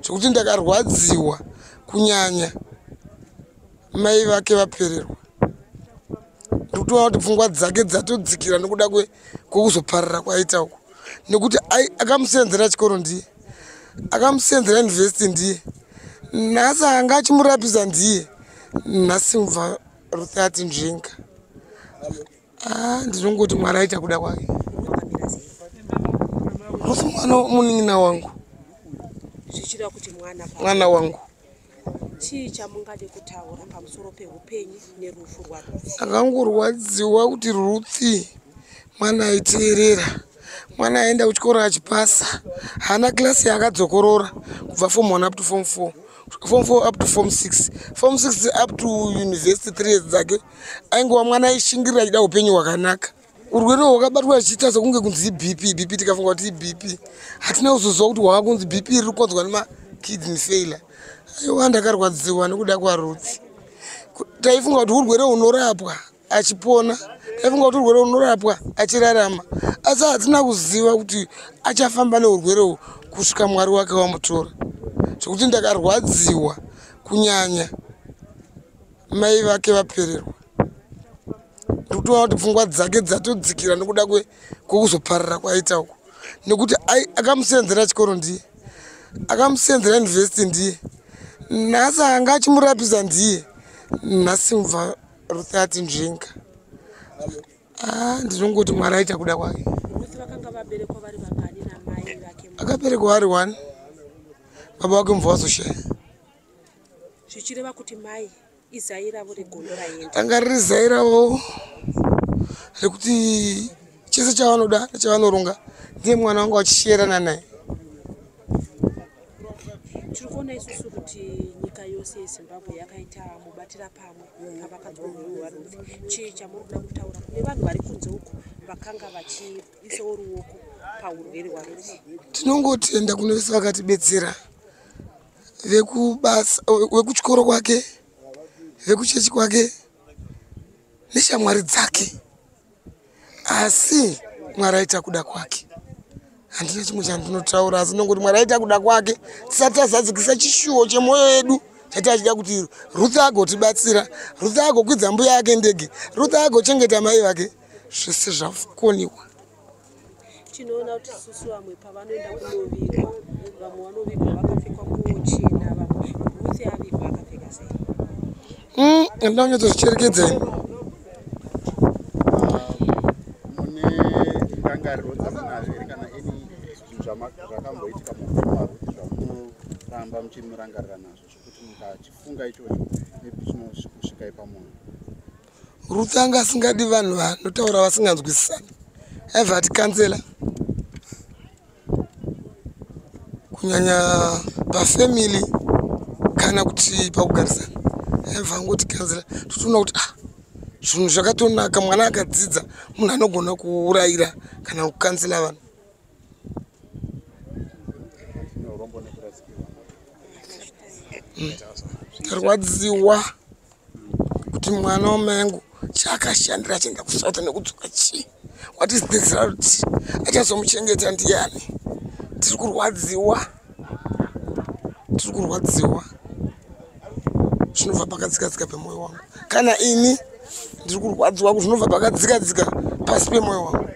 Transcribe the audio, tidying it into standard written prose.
Zvekuti ndakarwadziwa kunyanya mai vake vapererwa. Ndikutoona kuti pfungwa dzake dzatodzikira nekuda kwekuzoparara kwaita uku, nekuti akamusenzera chikoro ndiye, akamusenzera yunivhesiti ndiye, nhasi anga achimurapisa ndiye, nhasi mubva Ruth ati nzvenga. Ah, ndinongoti Mwari aita kuda kwake. Ruth mwana munin'ina wangu, zvichireva kuti mwana mwana wangu. Chii chamungade kutaura pamusoro peupenyu nerufu rwaRuth? Akangorwadziwa kuti Ruth mwana aiteerera, mwana aenda kuchikoro achipasa, haana klasi yaakadzokorora kubva form 1 up to form 4, form 4 up to form 6, form 6 up to university 3 years dzake. Aingova mwana aishingirira achida upenyu hwakanaka. Urwere hwakabatwa achiita sekunge kunzi iBP, BP, tikafunga kuti iBP, hatina kuzoziva kuti hwava kunzi BP riri kukonzwa nemakidney failure. Aiwa, ndakarwadziwa nekuda kwaRuth. Taifunga kuti urwere hunorapwa achipona, taifunga kuti urwere hunorapwa achirarama, asi hatina kuziva kuti achafamba neurwere uhu kusvika Mwari wake wamutora. Zvekuti ndakarwadziwa kunyanya mai vake vapererwa. Ndikutoona kuti pfungwa dzake dzatodzikira nekuda kwekuzoparara kwaita uku, nekuti akamusenzera chikoro ndiye, akamusenzera yunivhesiti ndiye, nhasi anga achimurapisa ndiye, nhasi mubva Ruth ati nzvenga. Ah, ndinongoti Mwari aita kuda kwake. Ruth vakanga vaberekwa vari vangani namai vake? Akaberekwa ari one, baba vake mubva vazoshaya. Zvichireva kuti mai izai ravo regondo raenda. Ranga riri zai ravo rekuti chese chavanoda nechavanoronga ndiye mwana wangu vachisherana naye. Tiri kuona isusu kuti nyika yose yeZimbabwe yakaita mubatira pamwe pavakanzwa urwere hwaRuth. Chii chamuri kuda kutaura kune vanhu vari kunze uku vakanga vachiisawo ruoko paurwere hwaRuth? Tinongotenda kune vese vakatibetsera, vekubasa, vekuchikoro kwake, vekuchechi kwake neshamwari dzake, asi Mwari aita kuda kwake. Handina chimwe chandinotaura, asi ndinongoti Mwari aita kuda kwake. Tisati tazadzikisa chishuwo chemwoyo yedu chati achida kuti Ruth agotibatsira, Ruth agokwidza mbuya yake ndege, Ruth agochengeta mai vake, zvese zvakoniwa. Tinoona kuti isusu vamwe pavanoenda kunovigwa, vamwe vanovigwa vakapfekwa nguo chena, vamwe. Ruth avigwa akapfeka sei? Handina kunyatsozvicherekedza ini. Mune ndangariro dzamunazvo here kana any zvinhu zvakamboitika muupenyu hwaRuth zvamunoramba muchimurangarira nazvo, zvekuti mukachifunga ichocho maybe chinosvikai pamwoyo? Ruth anga asingadi vanhu vanotaura vasinganzwisisani, aibva atikanzela, kunyanya pafamily kana kuti pakugarisana, aibva angotikanzela. Totoona kuti ah, zvinhu zvakatonaka, mwana akadzidza, munhu anogona kuurayira kana kukanzela vanhu. Tine urombo nekurasikirwa. Ndarwadziwa kuti mwana wamai angu chaakashandira achienda kuSouth nekudzoka chii? What is the result? Achazomuchengeta ndiani? Tiri kurwadziwa, tiri kurwadziwa zvinobva pakadzikadzika pemwoyo wangu. Kana ini ndiri kurwadziwa zvinobva pakadzikadzika pasi pemwoyo wangu.